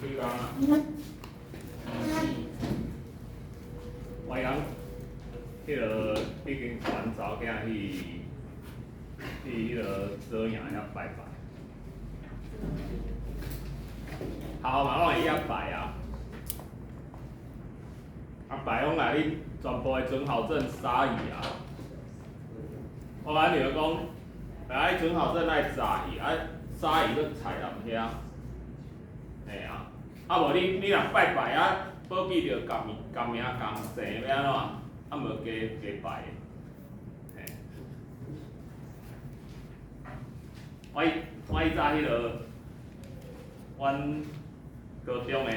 幾工啊？我講，彼个已經傳查某囝去彼个左營遐拜拜。好嘛，攏會曉拜啊。啊拜攏來恁全部的准考證殺去啊！我甲女兒講，來准考證愛查去，啊殺去閣菜南遐。嘿啊，啊無你若拜拜啊，保記著共名共名共姓欲按怎？啊無加加拜的。嘿。我以早彼个，阮高中的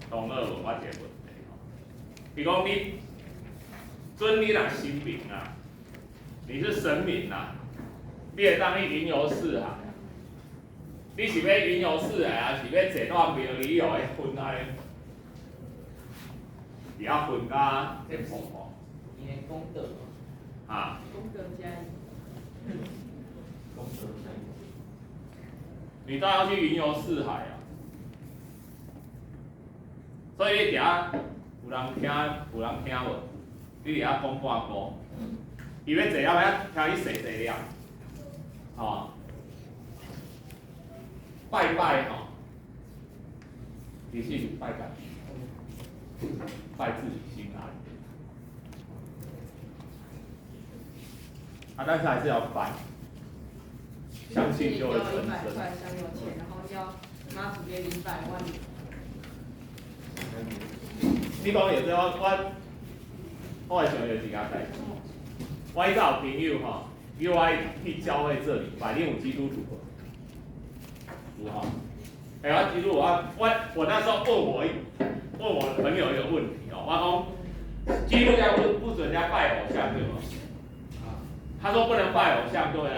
同學問我一个問題吼，伊講你，準你若神明啊，你是神明啊，你會當去雲遊四海啊？你是欲雲遊四海啊，是欲坐到廟裡予伊薰按呢？佇遐薰甲熱乎乎。因為功德。啊。功德加一。功德加一。你當然要去雲遊四海啊！所以你佇遐有人聽，有人聽無？你佇遐講半晡，伊欲坐遐聽你細細念，吼，拜拜吼，其實是拜家己，拜自己心安。啊，但是還是要拜。相信就會成真。100塊香油錢，然後要媽祖給你100萬。你講到這，我會想到一件代誌。我以早有朋友吼，叫我去教會做禮拜，你有基督徒無？有吼。欸，我基督徒啊，我那時候問我朋友一個問題哦，我講基督教不准人家拜偶像對嗎？他說不能拜偶像，對不對？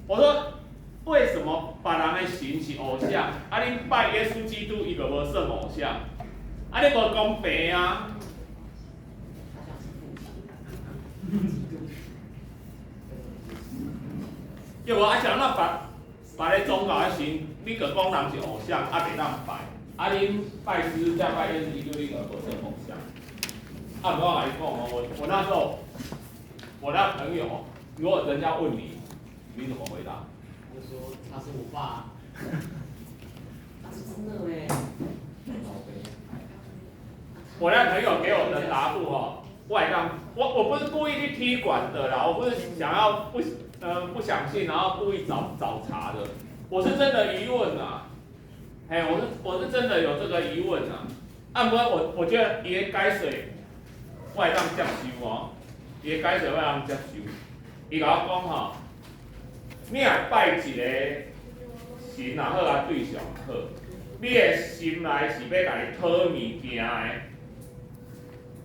我說為什麼別人的神是偶像，啊恁拜耶穌基督，伊就無算偶像，啊你無公平啊！對無？啊像那別个宗教的神，你閣講人是偶像，啊袂當拜，啊恁拜師再拜耶穌基督，你就無算偶像。啊，毋過我共你講哦，我那時候，我那朋友，如果人家問你，你怎麼回答？我說他是我爸。他是真的嘞。我那朋友給我的答覆哦，外剛，我不是故意去踢館的啦，我不是想要不相信，然後故意找茬的，我是真的疑問啊，嘿，我是真的有這個疑問啊。啊，毋過我覺得伊的解釋我會當接受哦，伊的解釋我會當接受。伊共我講吼，你若拜一個神也好啊，對象也好，你的心內是欲共伊討物件的，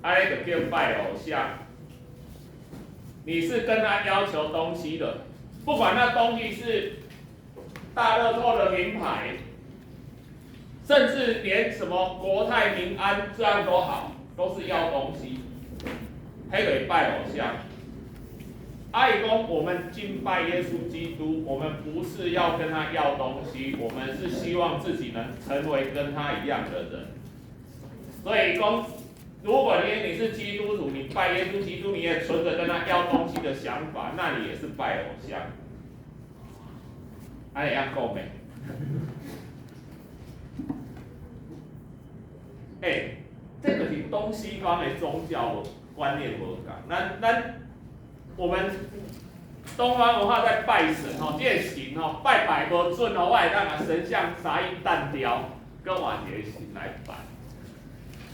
按呢就叫拜偶像。你是跟他要求東西的，不管那東西是大樂透的名牌，甚至連什麼國泰民安這樣都好，都是要東西，彼個拜偶像。啊伊講，我們敬拜耶穌基督，我們不是要跟他要東西，我們是希望自己能成為跟他一樣的人。所以講，如果你是基督徒，你拜耶穌基督，你也存着跟他要東西的想法，那你也是拜偶像。按呢會曉講未？欸，這個是東西方的宗教觀念無仝，咱我們東方文化在拜神吼，這個神吼拜拜無準吼，我會當共神像殺一彈掉，閣換一個神來拜。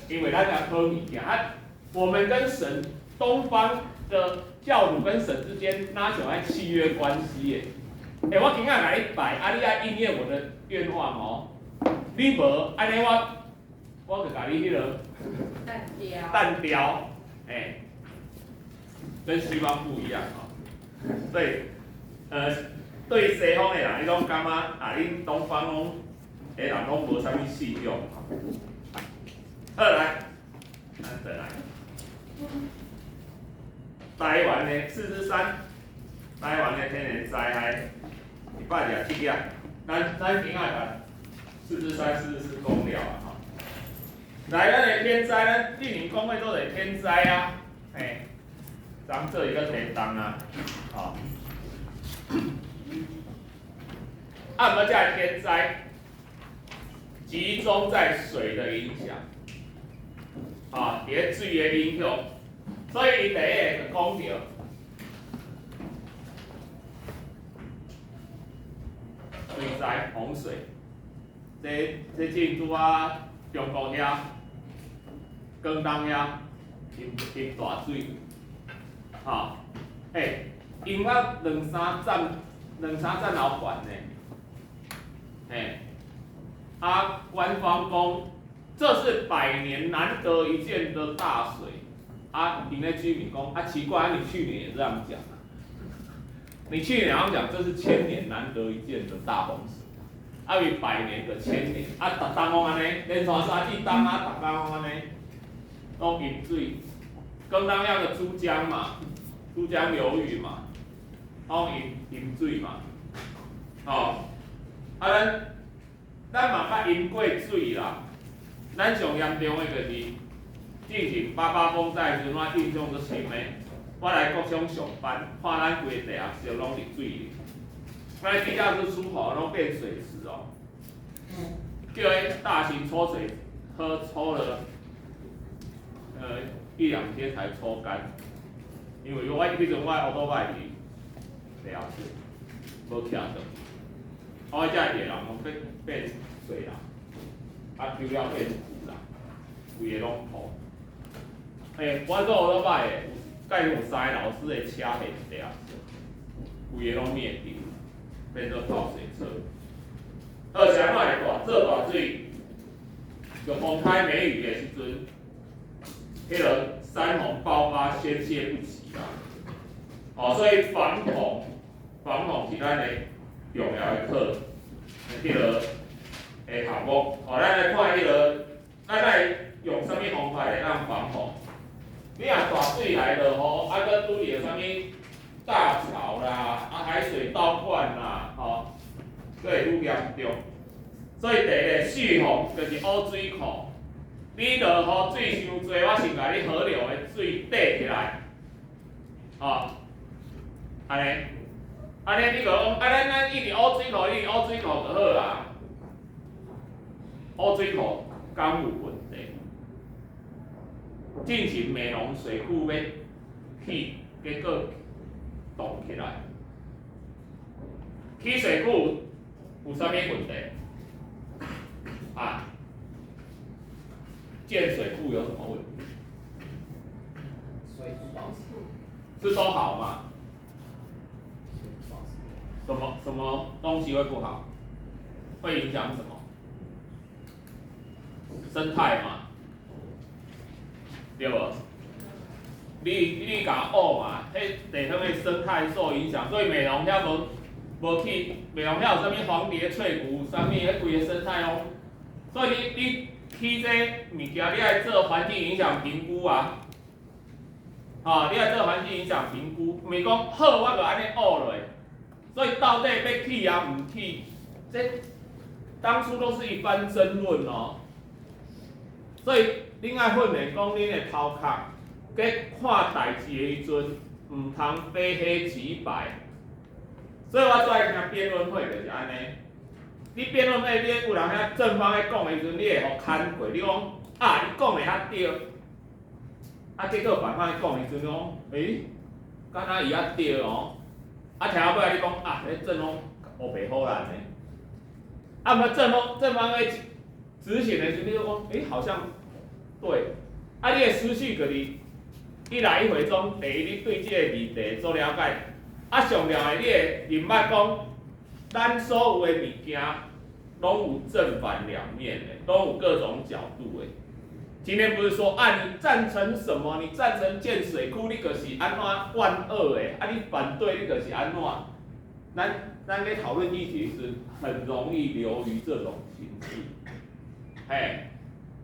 因為咱共討物件啊，我們跟神東方的教主跟神之間哪像愛契約關係的？欸，我今仔來拜，啊，你愛應驗我的願望哦。你無按呢，我就共你彼个彈掉。彈掉，欸。跟西方不一樣哦，所以，對西方的人，伊攏感覺啊，恁東方攏的人攏無啥物信仰。好來，咱再來。台灣的4之3，台灣的天然災害，127頁，咱今仔共43、44講了啊吼。來，咱的天災，咱歷年講過都是天災啊，嘿，咱做一個提重啊，吼。啊，毋過這个天災集中在水的影響，啊，佇咧水的影響，所以伊第一个就講著水災洪水，這這拄啊中國遐、廣東遐淹淹大水，吼，欸，淹到兩三層兩三層樓懸呢，嘿，啊，官方講這是百年難得一見的大水，啊，𪜶咧居民講，啊奇怪，啊你去年也這樣講啊，你去年好像講這是千年難得一見的大洪水，啊為百年的千年，啊，逐冬攏按呢，連續三四冬啊，逐冬攏按呢，攏淹水，廣東遐個珠江嘛，珠江流域嘛，攏淹淹水嘛，吼，啊咱咱嘛捌淹過水啦，咱上嚴重的就是進前八八風災時陣，我印象足深的，我來國昌上班，看咱規個地下室攏佇水裡，咱地下室出口攏變水池哦，叫彼大型抽水車抽了，一兩天才抽乾，因為我彼陣我的烏托邦佇地下室，無徛轉，我遮個人攏變變水人，啊丟了變土人，規个攏土。欸，我做烏托邦的，有蓋有三个老師的車佇地下室，規个攏滅掉，變做泡水車。好，是按怎會大？做大水，就風開梅雨的時陣，彼个山洪爆發，宣洩不及啦。哦，所以防洪，防洪是咱的重要的課，彼个的項目。哦，咱來看彼个，咱來用啥物方法來當防洪？你若大水來落雨，啊，閣拄著啥物大潮啦，啊，海水倒灌啦，吼，閣會愈嚴重。所以第一个蓄洪就是挖水庫。你落雨水傷濟，我先共你河流的水貯起來，吼，按呢，按呢你就講，啊，咱咱一直挖水庫，一直挖水庫就好啊。挖水庫敢有問題？進前美濃水庫欲起，結果凍起來。起水庫有啥物問題？啊？建水庫有什麼問題？水土保持。是都好嗎？什麼什麼東西會不好？會影響什麼？生態嘛，對無？你共挖嘛，彼地方的生態受影響，所以美濃遐無無去，美濃遐有啥物黃蝶翠谷，啥物彼規个生態攏，所以你起這物件，你愛做環境影響評估啊，吼，你愛做環境影響評估，毋是講好我就按呢挖落，所以到底欲起抑毋起，這當初都是一番爭論哦。所以恁愛訓練講恁的頭殼，佮看代誌的時陣，毋通非黑即白。所以我最愛聽辯論會就是按呢。你辯論會，你有人遐正方咧講的時陣，你會予牽過，你講啊，伊講的較對。啊，結果反方咧講的時陣，講，欸，敢若伊較對哦。啊，聽到尾你講啊，彼正方烏白唬爛的。啊，毋過正方正方咧執行的時陣，你就講，欸，好像對。啊，你的思緒就是一來一回中，第一，你對這个議題做了解，啊，上重要的，你會明白講，咱所有的物件，攏有正反兩面的，攏有各種角度的。今天不是說啊，你贊成什麼？你贊成建水庫，你就是按怎萬惡的；啊，你反對，你就是按怎。咱咧討論議題時，很容易流於這種形式，嘿，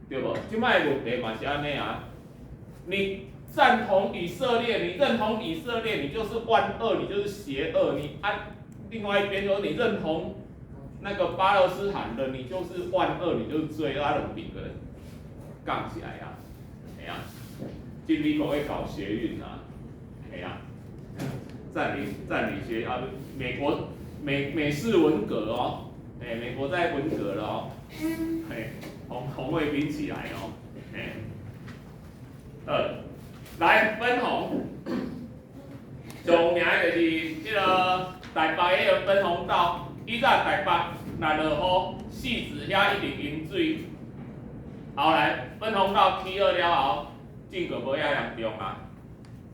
對無？這擺問題嘛是按呢啊。你贊同以色列，你認同以色列，你就是萬惡，你就是邪惡。你按另外一邊說，你認同那個巴勒斯坦的，你就是萬惡，你就是罪惡，啊，兩邊個人槓起來啊，嘿啊，進美國會搞學運啊，嘿啊，佔領學啊，美國美式文革哦，欸，美國在文革了哦，嘿，紅衛兵起來哦，欸，來分洪，上有名的就是這個台北彼個分洪道，以早台北若落雨，汐止遐一定淹水，後來分洪道起好了後，整個無遐嚴重啊，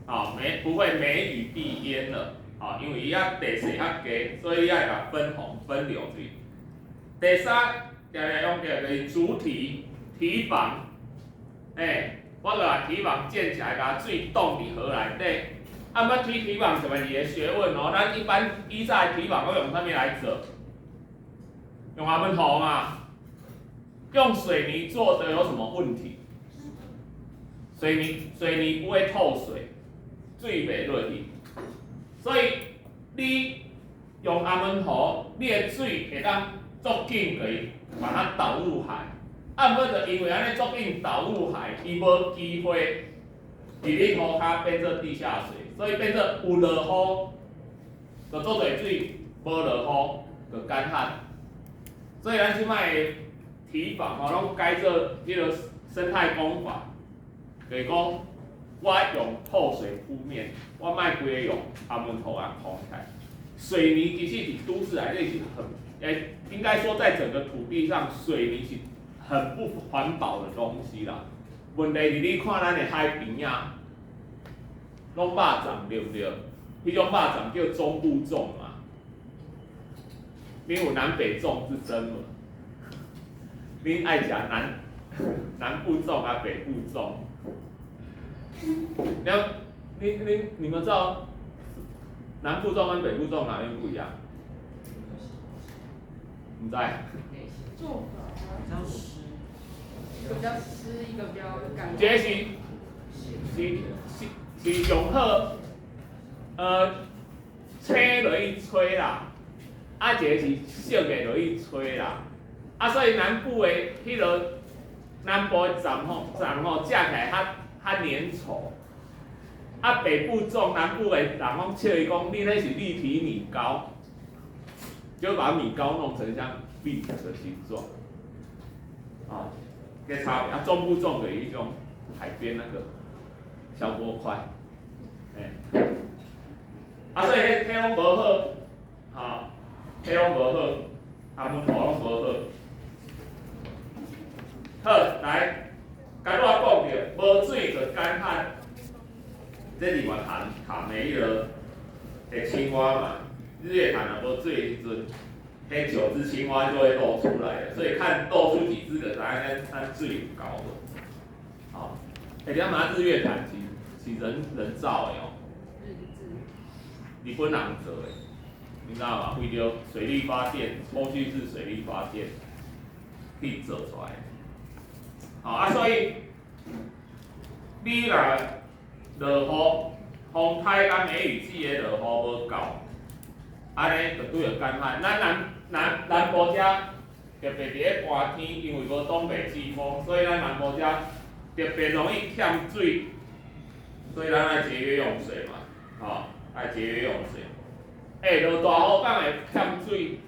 哦，沒不會每雨必淹了，哦，因為伊遐地勢較低，所以愛共分洪分流水。第三，常常用著就是築堤堤防，欸，我就把堤防建起來，共水擋佇河內底。啊，毋過堤防是毋是個學問哦？咱一般以早的堤防攏用啥物來做？用阿門頭嘛？用水泥做的有什麼問題？水泥不會透水，水袂落去。所以你用阿門頭，你的水會當足緊共伊把它導入海。啊，毋過就因為按呢足緊導入海，伊無機會佇咧塗跤變做地下水，所以變做有落雨，就足濟水；無落雨就乾旱。所以咱這擺的堤防吼，攏改做彼個生態工法，就是講我用透水鋪面，我莫規个用阿門頭啊框起來。水泥其實佇都市內底是很，欸，應該說在整個土地上，水泥是很不環保的東西啦。問題是你看咱的海邊仔，攏肉粽對不對？彼種肉粽叫中部粽嘛。你有南北粽之爭無？恁愛食南部粽啊，北部粽？你你你們知道南部粽跟北部粽哪邊不一樣？毋知？做法比較濕，一個比較濕，一個比較乾。這個是上好，青落去炊啦，啊一個是熟的落去炊啦，啊所以南部的彼個南部的粽吼，粽吼食起來較黏稠，啊北部粽南部的人攏笑伊講，你那是立體米糕，就把米糕弄成像立體的形狀，啊，這差別啊中部粽的一種海邊那個小鍋塊，欸，啊所以彼攏無好，吼，彼攏無好，阿門頭攏無好。好，來，剛拄仔講著，無水就乾旱，這日月潭潭的彼個的青蛙嘛，日月潭若無水的時陣，彼九隻青蛙就會露出來了，所以看露出幾隻就知影咱水有夠無。好，欸，你知影日月潭是人造的哦，日本人做的，你知道嗎？為著水力發電，抽蓄式水力發電去做出來的。好啊，所以你若落雨，風颱佮梅雨季的落雨無夠，按呢就拄著乾旱。咱南部遮特別佇咧寒天，因為無東北季風，所以咱南部遮特別容易欠水，所以咱愛節約用水嘛，吼，愛節約用水。欸，落大雨敢會欠水？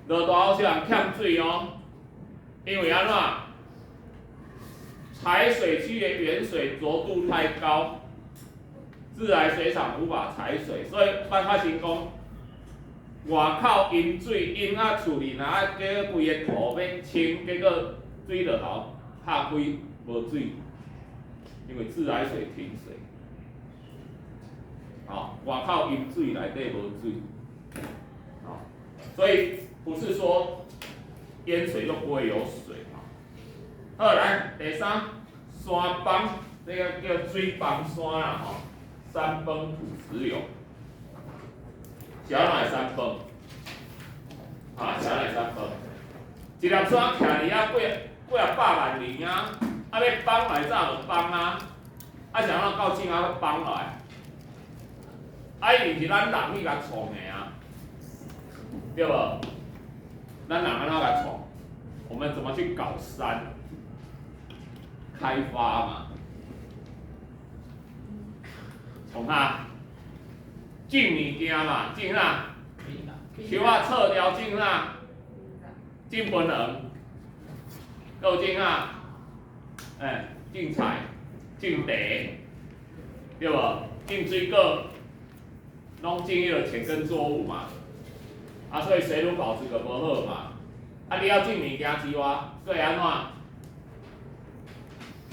落大雨啥人欠水哦？因為按怎？採水區的原水濁度太高，自來水廠無法採水，所以捌發生講，外口淹水淹啊厝裡，若啊結果規个土欲清，結果水落喉拍開無水，因為自來水停水。好，外口淹水內底無水，好，所以不是說淹水就不會有水。好，來第三，山崩，這個叫水崩山啦吼，山崩土石流，是按怎會山崩？啊，是按怎會山崩？一粒山徛佇遐幾啊百萬年啊，啊欲崩來早就崩啊，啊是按怎到這下閣崩落來？啊，一定是咱人去共創的啊！對無？咱人按怎共創？我們怎麼去搞山？開發嘛。創啥？種物件嘛，種啥？樹仔錯掉種啥？種檳榔，閣有種啥？欸，種菜、種茶，對無？種水果，攏種彼個淺耕作物嘛。啊，所以水土保持就無好嘛。啊，你要種物件之外，閣會按怎？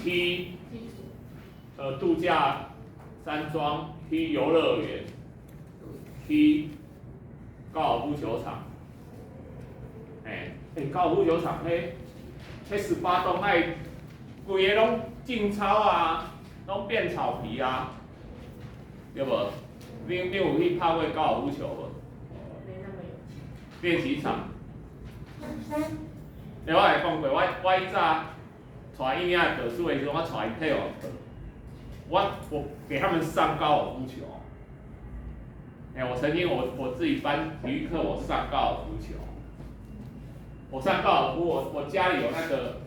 去度假山莊，去遊樂園，去高爾夫球場。欸，欸，高爾夫球場彼18洞愛規个攏種草啊，攏變草皮啊，對無？恁有去拍過高爾夫球無？練習場。欸，我會講過，我以早帶嬰仔讀書的時陣，我帶𪜶體育課，我給他們上高爾夫球。欸，我曾經我自己班體育課，我上高爾夫球。我上高爾夫，我家裡有那個，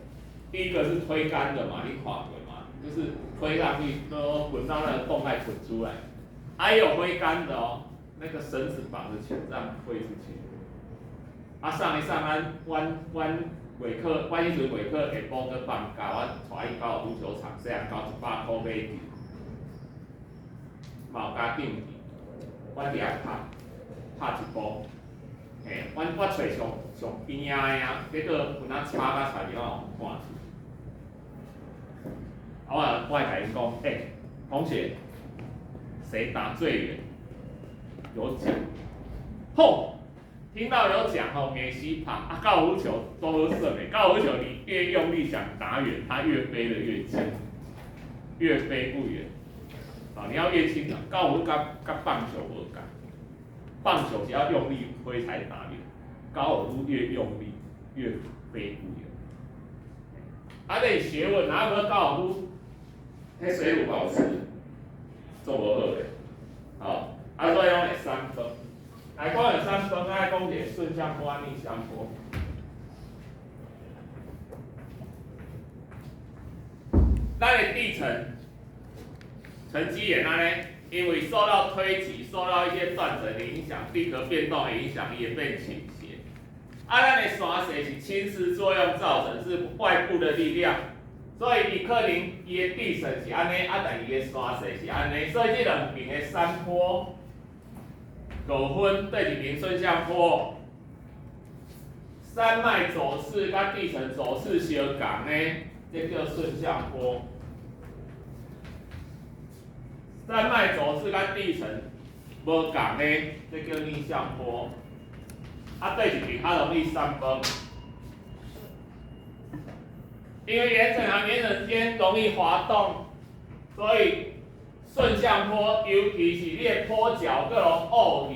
第一個是推桿的嘛，你看過嘛？就是推上去，都滾到那個洞再滾出來。還有揮桿的哦，那個繩子綁着球這樣揮出去。啊，上一上咱阮月課，阮彼陣月課下晡閣放假，阮帶去高爾夫球場，細漢交100箍買球，嘛有加競技，阮佇遐拍，拍一波。嘿，阮我揣上上邊仔的啊，結果有哪插甲插入我看出。啊，我會共𪜶講，欸，同學，誰打最遠，有獎。吼，聽到有獎吼，硬死拍。啊，高爾夫球都好耍的，高爾夫球你越用力想打遠，它越飛得越近，越飛不遠。啊，你要越輕，高爾夫佮棒球無仝。棒球只要用力揮才打遠，高爾夫越用力越飛不遠。啊，這是學問，啊，無高爾夫，彼水土保持做無好的，吼，啊，所以講會山崩。來講會山崩，愛講一個順向坡、逆向坡。咱的地層沉積岩按呢，因為受到推擠、受到一些斷層的影響、地殼變動的影響，伊會變傾斜。啊，咱的山勢是侵蝕作用造成，是外部的力量，所以伊可能伊的地層是按呢，啊，但伊的山勢是按呢，所以這兩邊的山坡就分佗一邊順向坡，山脈走勢佮地層走勢相仝的，這叫順向坡。山脈走勢佮地層無仝的，這叫逆向坡。啊，佗一邊較容易山崩，因為岩層和岩層間容易滑動，所以順向坡，尤其是你的坡腳閣攏凹去，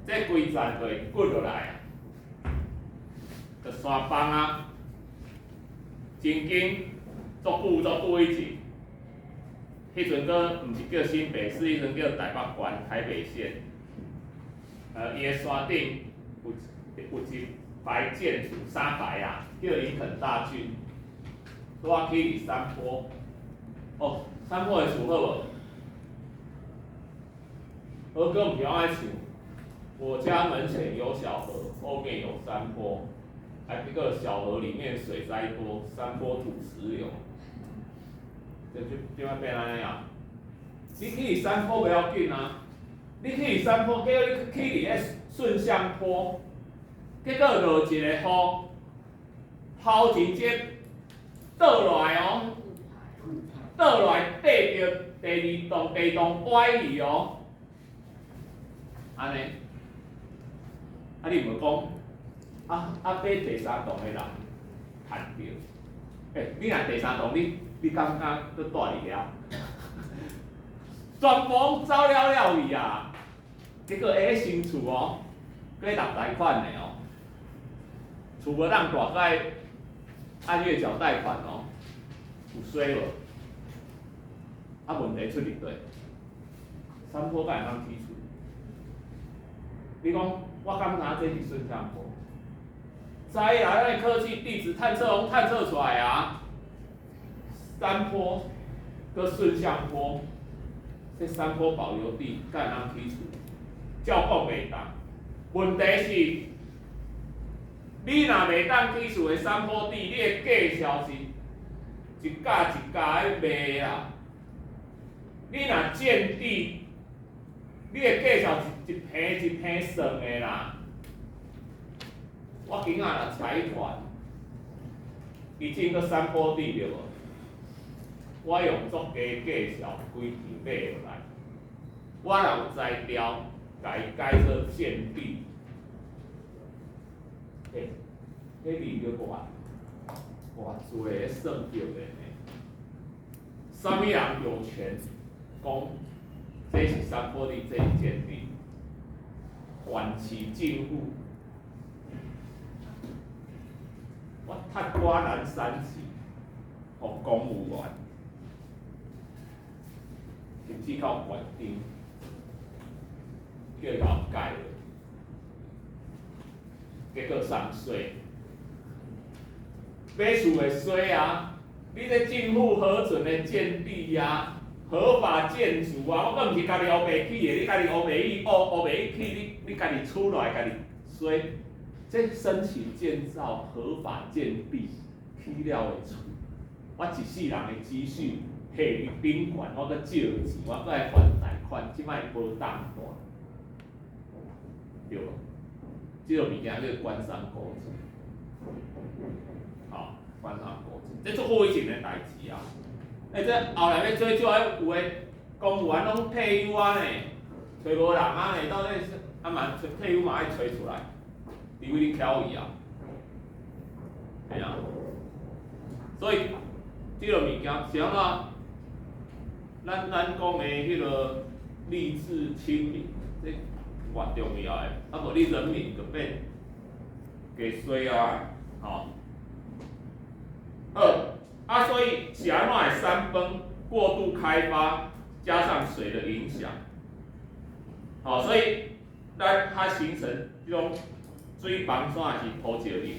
這規層就會滾落來啊，就山崩啊。曾經足久足久以前，彼陣閣毋是叫新北市，彼陣叫台北縣、台北縣。伊的山頂有一排建築，三排啊，叫林肯大郡，拄仔起佇山坡。哦，山坡的厝好無？好歌毋是攏愛唱。我家門前有小河，後面有山坡，還一個小河裡面水災多，山坡土石流。這就這擺變按呢啊？你去山坡袂要緊啊，你去山坡，結果你去佇咧順向坡，結果落一個雨，頭前這倒落來哦，倒落來綴著第二棟，第二棟歪去哦，按呢，啊你毋講，啊買第三棟的人趁著，欸，你若第三棟你敢敢閣住佇遐？全部攏走了了去啊！結果欸，新厝哦，閣咧沓貸款的哦，厝無當住，閣愛按月繳貸款哦，有衰無？啊，問題出佇佗？山坡敢會當起厝？你講我敢知影這是順向坡？知啦，咱的科技地質探測攏探測出來啊。山坡閣順向坡，這山坡保留地敢會通起厝？照講袂當。問題是，你若袂當起厝的山坡地，你的價數是一價一價咧賣啦。你若建地，你的價數是一坪一坪算的啦。我今仔若財團，伊種閣山坡地對無？我用足低價數規片買落來，我若有才調，共伊改做建地，欸，彼利潤偌偌濟，算著的呢。啥物人有權講這是山坡地，這是建地？縣市政府，我踢歌南山市，予公務員，甚至到縣長，叫伊共我改落，結果上稅，買厝會衰啊！你這政府核准的建地啊，合法建築啊，我閣毋是家己烏白起的，你家己烏白起，烏白起，你家己厝落來家己衰，這申請建造合法建地起了的厝，我一世人的積蓄下佇頂懸，我閣借錢，我閣愛還貸款，這擺無當斷，對無？這個物件叫官商勾結，好，官商勾結，這足危險的代誌啊！欸，這後來欲追究，有的公務員攏退休啊呢，揣無人啊呢，到底是啊嘛退休嘛愛揣出來，除非你翹伊啊，嘿啊，所以這個物件是按怎？咱講的彼個吏治清明，這偌重要的，啊無你人民就變加衰啊，吼。二啊，所以是按怎會山崩？過度開發加上水的影響，好，所以咱它形成這種水崩山是土石流，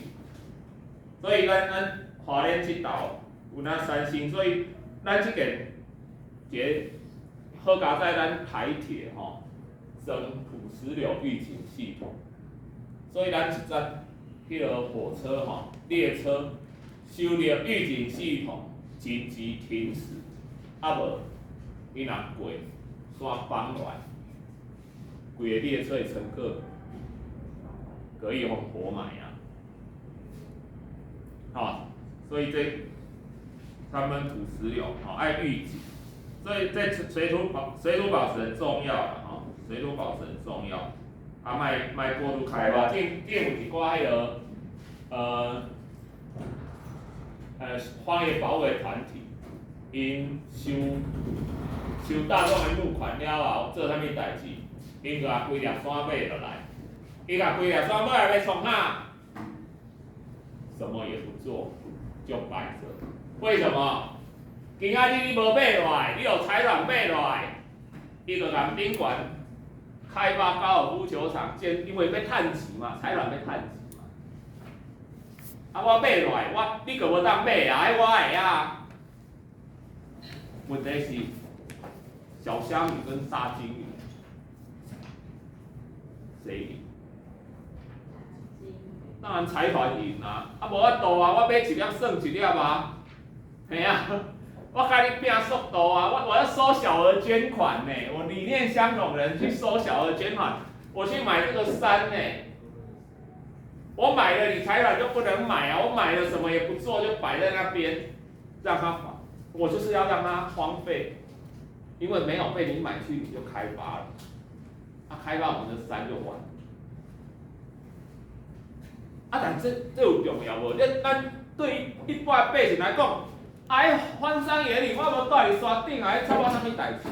所以咱花蓮這頭有那三星，所以咱這邊一個好佳哉，咱台鐵吼裝土石流預警系統，所以咱一節彼個火車吼列車收著預警系統，緊急停駛，啊無伊若過山崩落來，規个列車的乘客可以予活埋啊！好，所以這山崩土石流，吼愛預警，所以這水土保持很重要啦，吼，水土保持很重要，啊，莫莫過度開發，頂有一寡彼個，荒野保衛團體，𪜶收大眾的募款了後，做啥物代誌？𪜶就共規粒山買落來，伊共規粒山買來欲創啥？什麼也不做，就擺著。為什麼？今仔日你無買落來，你予財團買落來，伊就共頂懸開發高爾夫球場，建，因為欲趁錢嘛，財團欲趁錢嘛。啊，我買落來，我你閣無當買啊，彼我的啊。問題是小蝦米跟大鯨魚，誰贏？當然財團贏啊！啊無法度啊，我買一粒算一粒啊，嘿啊，我共你拼速度啊！我要收小額捐款呢，我理念相同的人去收小額捐款，我去買這個山呢，我買了你財團就不能買啊！我買了什麼也不做，就擺在那邊，讓它，我就是要讓它荒廢，因為沒有被你買去，你就開發了，啊，開發我們的山就完了。啊，但這有重要無？這咱對一般百姓來講，啊，彼荒山野嶺，我無蹛佇山頂啊，彼插我啥物代誌？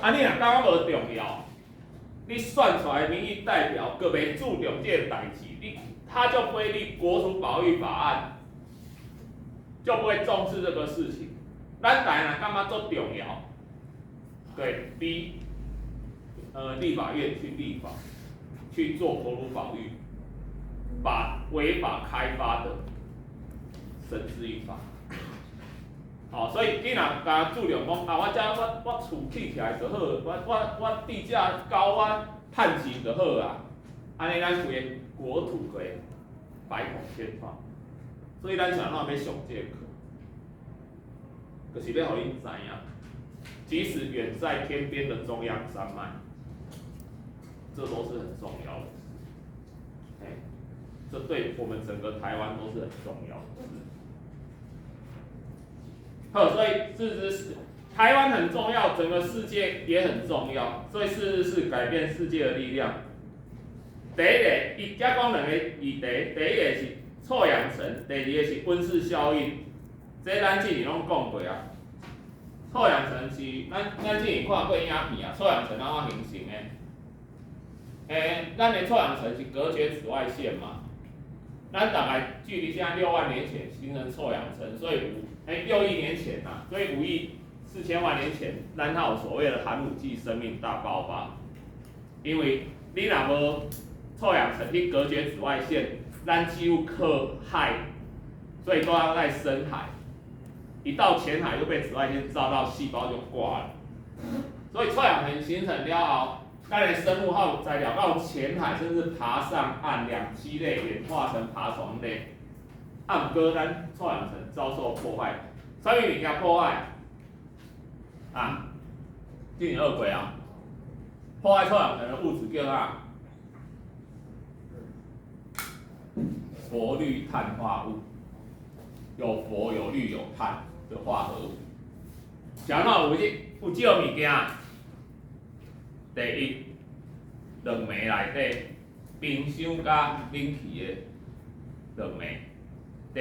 啊，你若感覺無重要，你選出來的民意代表閣袂注重這個代誌，他就不會立國土保育法案，就不會重視這個事情。咱台若感覺足重要，對，逼立法院去立法。去做國土保育，把違法開發的繩之於法。哦，所以你若共注重講啊，我遮我我厝起起來就好，我我我地價高，我趁錢就好啊。按呢咱規个國土會百孔千瘡。所以咱是按怎欲上這個課，就是欲予恁知影，即使遠在天邊的中央山脈，這都是很重要的事。哎，這對我們整個台灣都是很重要的事。好，所以四之四，台灣很重要，整個世界也很重要，所以四之四改變世界的力量。第一個，伊遮講兩個議題，第一個是臭氧層，第二個是溫室效應。這咱之前攏講過啊。臭氧層是咱咱之前看過影片啊，臭氧層按怎形成的？欸，咱的臭氧層是隔絕紫外線嘛。咱大概距離現在6萬年前形成臭氧層，所以6億年前呐，所以5億4千萬年前，咱才有所謂的寒武紀生命大爆發。因為你若無臭氧層去隔絕紫外線，咱幾乎靠海，所以都要在深海。一到淺海就被紫外線照到，細胞就掛了。所以臭氧層形成了後，咱的生物有材料到淺海，甚至爬上岸，兩棲類演化成爬蟲類。啊，毋過咱臭氧層遭受破壞，啥物物件破壞？啊，之前學過啊。破壞臭氧層的物質叫啥？氟氯碳化物，有氟有氯有碳的化合物。是按怎有這有這個物件？第一，冷媒內底冰箱佮冷氣的冷媒。第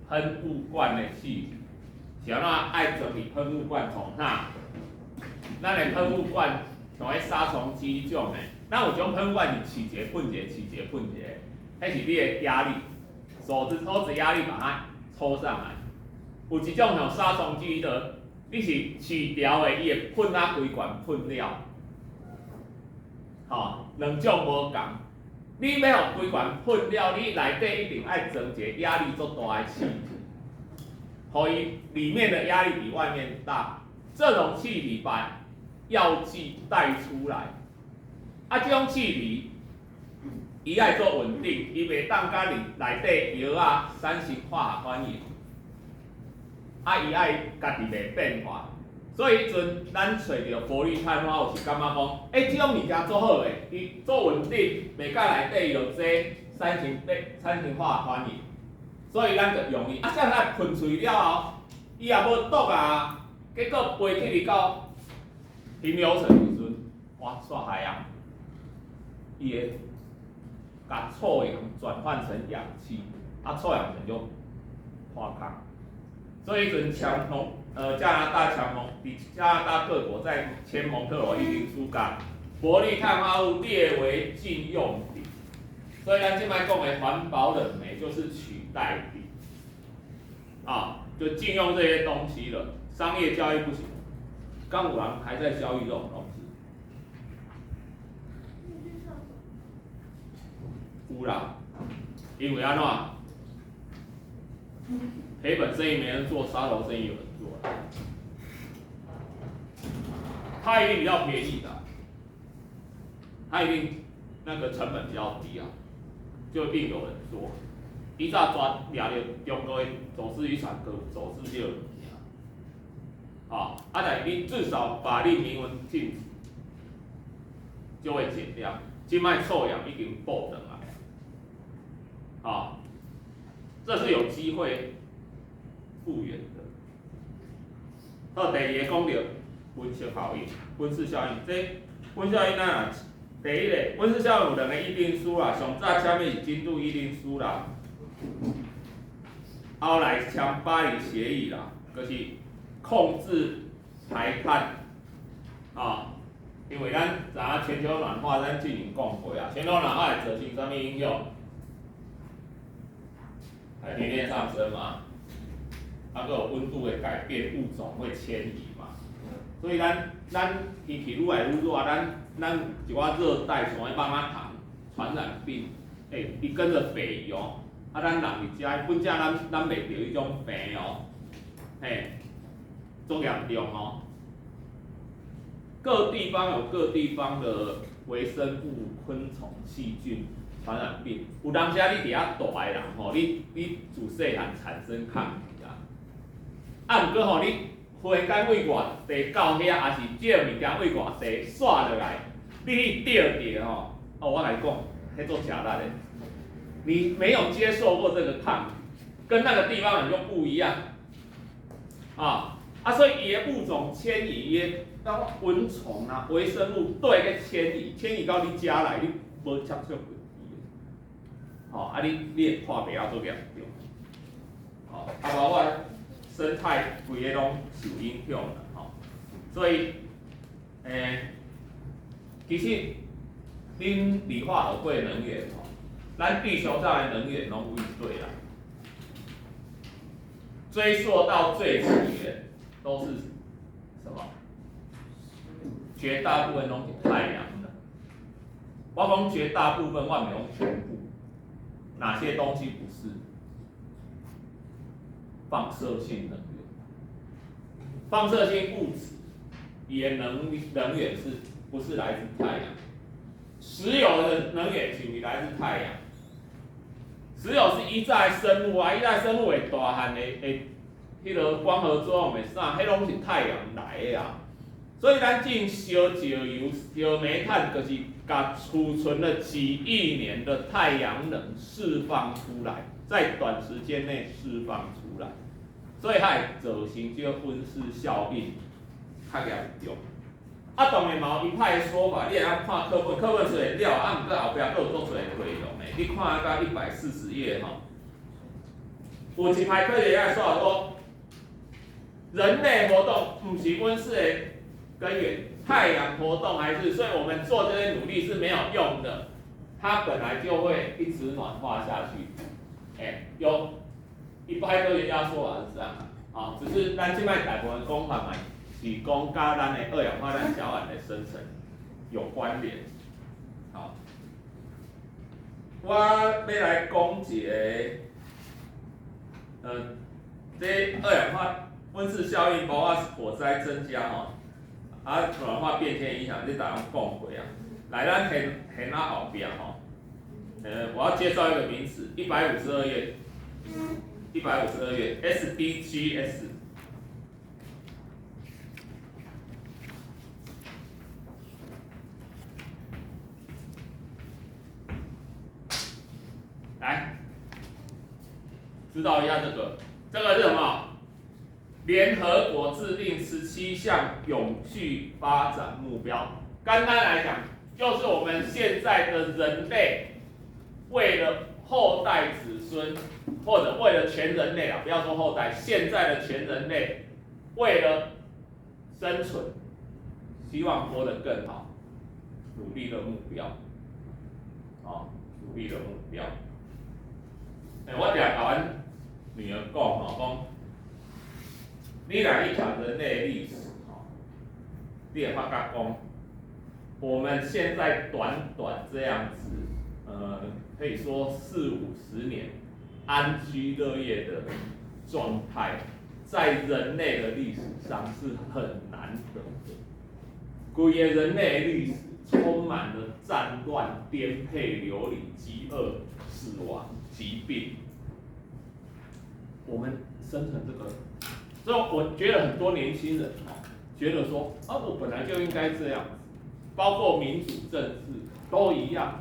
二，噴霧罐的氣體，是按怎愛裝佇噴霧罐創啥？咱的噴霧罐像彼殺蟲劑彼種的，咱有種噴霧罐是飼一个噴一个，飼一個噴一個，彼是你的壓力，手指手指壓力把它抽上來。有一種像殺蟲劑的，你是飼條的，伊會噴啊規罐噴了。吼，兩種無仝。你欲予規罐噴了，你內底一定愛裝一個壓力足大的氣體，予伊裡面的壓力比外面大。這種氣體把藥劑帶出來，啊，這種氣體伊愛做穩定，伊袂當佮內底藥仔產生化學反應，啊，伊愛家己袂變化。所以彼陣咱揣著氟氯碳化物是感覺講，欸，這種物件足好的，伊做穩定，袂佮內底藥劑產生變產生化學反應，所以咱就用伊。啊，啥人愛噴出去了後，伊也無毒啊，結果飛去去到平流層時陣，哇，煞害啊！伊會共臭氧轉換成氧氣，啊，臭氧層就破空。所以彼陣簽蒙，加拿大簽蒙，佇加拿大各國在簽蒙特羅議定書，共氟氯碳化物列為禁用品。所以咱這擺講的環保冷媒就是取代品，啊，就禁用這些東西了。商業交易不行，敢有人還在交易這種東西？有啦，因為按怎？賠本生意沒人做，殺頭生意有人做。它一定比較便宜的，它一定那個成本比較低啊，就一定有人做。以早抓掠著中國的走私漁船，閣有走私這個物件。啊，啊，但是你至少法令明文禁止，就會減量。這擺臭氧已經補轉來，啊，這是有機會復原的。好，第二个講著溫室效應，溫室效應，這溫室效應咱若第一个溫室效應有兩个議定書啦，上早簽的是京都議定書啦，後來簽巴黎協議啦，就是控制排碳，啊，因為咱知影全球暖化，咱之前講過啊，全球暖化會造成啥物影響？海平面上升嘛，啊，閣有溫度的改變，物種會遷移嘛，所以咱咱天氣愈來愈熱，咱咱一寡熱帶像彼蠓仔蟲，传染病，欸，伊跟著北移哦，啊，咱人佇遮，本正咱袂著彼種病哦，嘿，足嚴重哦。各地方有各地方的微生物、昆蟲、細菌傳染病，有當時你佇遐蹛的人吼，你自細漢產生抗體啊，啊，毋過吼，你忽然間對外地到遐，抑是這个物件對外地紲落來，你去著著吼，哦，我共你講，彼足食力的，你沒有接受過這個抗體，跟那個地方人就不一樣，啊，啊，所以伊的物種遷移，伊的那蚊蟲啊、微生物都會去遷移，遷移到你遮來，你無接觸過伊的，吼，啊你會破病啊足嚴重，吼，啊包括生態規个攏受影響啦，吼，所以，其實恁理化學過能源吼，咱地球上的能源攏為佗來？追溯到最起源，都是什麼？絕大部分攏是太陽能。我講絕大部分，我毋講全部。哪些東西不是？放射性能源，放射性物質，伊的能源是不是來自太陽？石油的能源是毋是來自太陽？石油是依賴生物啊，依賴生物會大漢的會，彼個光合作用會啥？彼攏是太陽來的啊。所以咱種燒石油、燒煤炭，就是共儲存了幾億年的太陽能釋放出來，在短時間內釋放出來，所以才會造成這個溫室效應較嚴重。啊，當然嘛有一派的說法，你會當看課本，課本雖然了，啊，毋過後壁閣有足濟內容的。你看到140頁吼，有一派科學家說講，人類活動毋是溫室的根源，太陽活動還是，所以我們做這些努力是沒有用的，它本來就會一直暖化下去。欸，有一派科學家說法是這樣啊，只是咱這擺大部分講法嘛，是講佮咱的二氧化碳、甲烷的生成有關聯。好，我欲來講一個，這二氧化溫室效應包括火災增加吼，啊，暖化變遷影響，這大家攏講過啊。來，咱現現仔後壁吼，我要介紹一個名詞，一百五十二頁，一百五十二頁，SDGs。來，知道一下這個，這個是什麼？聯合國制定17項永續發展目標。簡單來講，就是我們現在的人類，為了後代子孫，或者為了全人類啊，不要說後代，現在的全人類，為了生存，希望活得更好，努力的目標，啊，努力的目標。欸，我定共阮女兒講吼，講，你若去讀人類歷史吼，你會發覺講，我們現在短短這樣子，可以說四五十年安居樂業的狀態，在人類的歷史上是很難得的。規個人類的歷史充滿了戰亂、顛沛流離、飢餓、死亡、疾病。我們生存這個，所以我覺得很多年輕人哦，覺得說啊，我本來就應該這樣子，包括民主政治都一樣。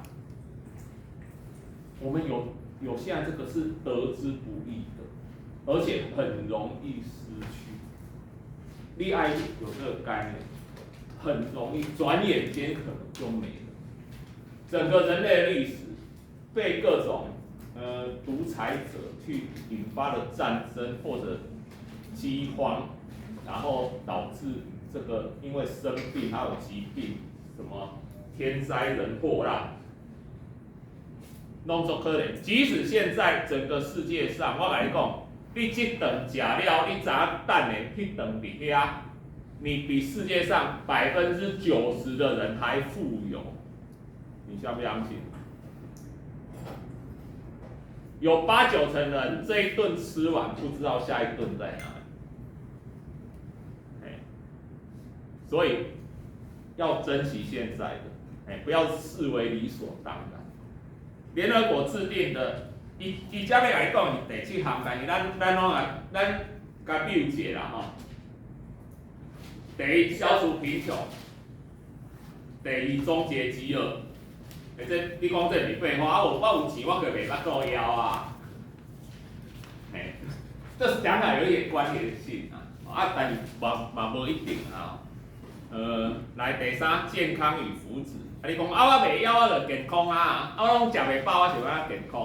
我們有現在這個是得之不易的，而且很容易失去。你愛有這個概念，很容易轉眼間可能就沒了。整個人類的歷史被各種獨裁者去引發的戰爭或者饑荒，然後導致這個因為生病還有疾病，什麼天災人禍啦，攏足可憐。即使現在整個世界上，我共你講，你這頓食了，你知影等的彼頓佇遐，你比世界上90%的人還富有，你相不相信？有八九成人這一頓吃完，不知道下一頓在哪裡。哎，所以要珍惜現在的，哎，不要視為理所當然。聯合國制定的，伊伊遮欲共你講是第七項，但是咱咱攏來咱共比一下啦吼。第一，消除貧窮；第二，終結飢餓。欸，這你講這毋是廢話啊？我有錢，我閣袂腹肚枵啊。嘿，這兩個有一點關聯性啊，啊，但是嘛嘛無一定啊。來第三，健康與福祉。啊，你講啊，我袂枵，我就健康啊，啊，我攏食袂飽，我是欲按怎健康？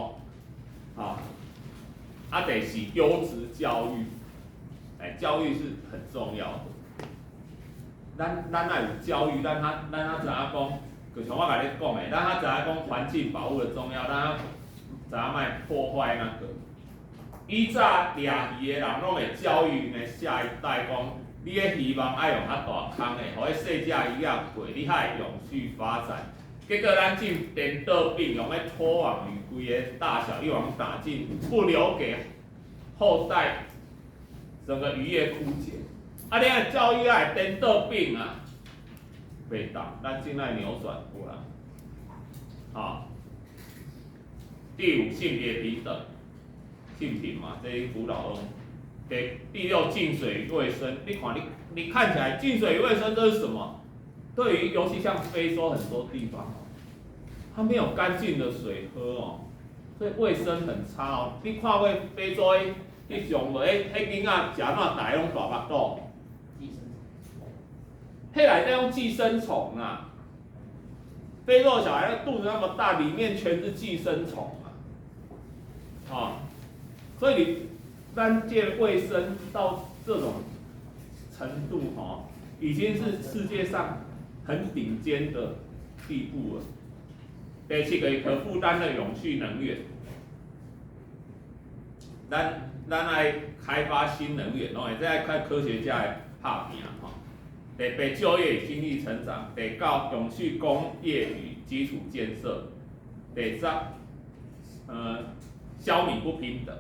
吼，啊，第四，優質教育。欸，教育是很重要的。咱咱愛有教育，咱較咱較知影講，就像我共你講的，咱較知影講環境保護的重要，咱較知影莫破壞那個。以早掠魚的人攏會教育𪜶的下一代講，你的漁網愛用較大空的，予彼細隻魚仔過，你較會永續發展。結果咱進顛倒變，用彼拖網魚規个大小一網打盡，不留給後代，整個漁業枯竭。啊！你若教育愛顛倒變啊，袂當，咱正愛扭轉過來。好，第五，性別平等，性平嘛，這輔導攏。第第六，淨水與衛生，你看你你看起來淨水與衛生這是什麼？對於尤其像非洲很多地方哦，它沒有乾淨的水喝哦，所以衛生很差哦。你看過非洲彼種無？彼彼囡仔食哪大攏大腹肚。彼內底攏寄生蟲啊！非洲小孩肚子那麼大，裡面全是寄生蟲啊！啊，所以你單見衛生到這種程度，吼，已經是世界上很頂尖的地步了。第七個可負擔的永續能源，咱咱愛開發新能源，攏會這愛看科學家的拍拼吼。第八，就業與經濟成長；第九，永續工業與基礎建設；第十，消弭不平等。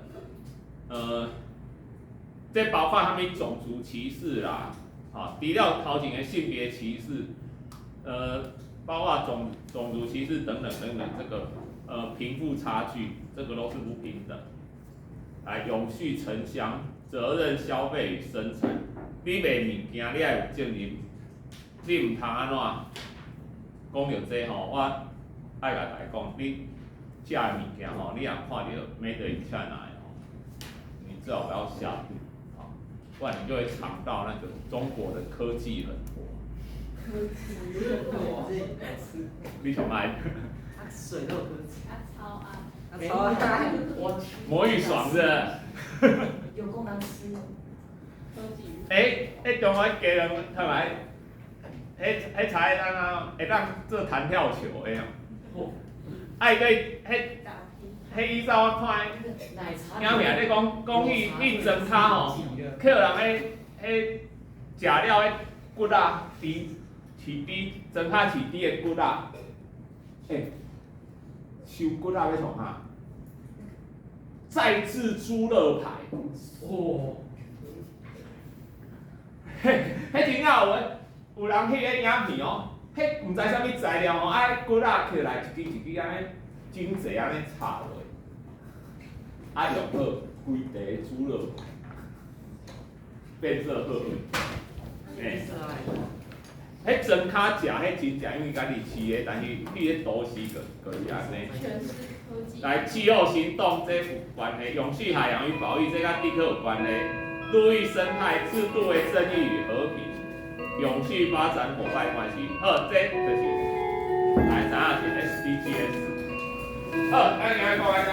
這包括啥物種族歧視啦，啊，除了頭前的性別歧視，包括種種族歧視等等等等，這個貧富差距，這個都是不平等。來，永續城鄉、責任消費與生產。你賣物件，你愛有責任，你毋通按怎講著這吼，我愛共大家講，你食的物件吼，你若看著 Made in China 的吼，你最好不要下注，不然你就會嘗到那個中國的科技狠活。科技你上愛？水都有科技。啊超愛。超愛。魔芋爽是？有夠難吃。欸，彼中國雞卵同埋，彼彼菜當啊，會當做彈跳球的哦。啊，伊個彼彼以早我看影片咧講講彼彼莊跤吼，去予人彼彼食了彼骨仔，豬飼豬莊跤飼豬的骨仔，欸，收骨仔欲創啥？再製豬肋排。哇！嘿，彼真正有的，有人去彼影片哦，彼毋知啥物材料哦，啊，彼骨仔摕來一支一支按呢，整齊按呢插落，啊用好規塊豬肋排，變做好。欸，彼莊跤食彼真正因為家己飼的，但是去咧都市就就是按呢。來，氣候行動這有關係，永續海洋與保育這佮地殼有關係。陸域生態制度的正義與和平，永續發展夥伴關係。好，這就是來知影是 SDGs。好，咱今仔講到遮。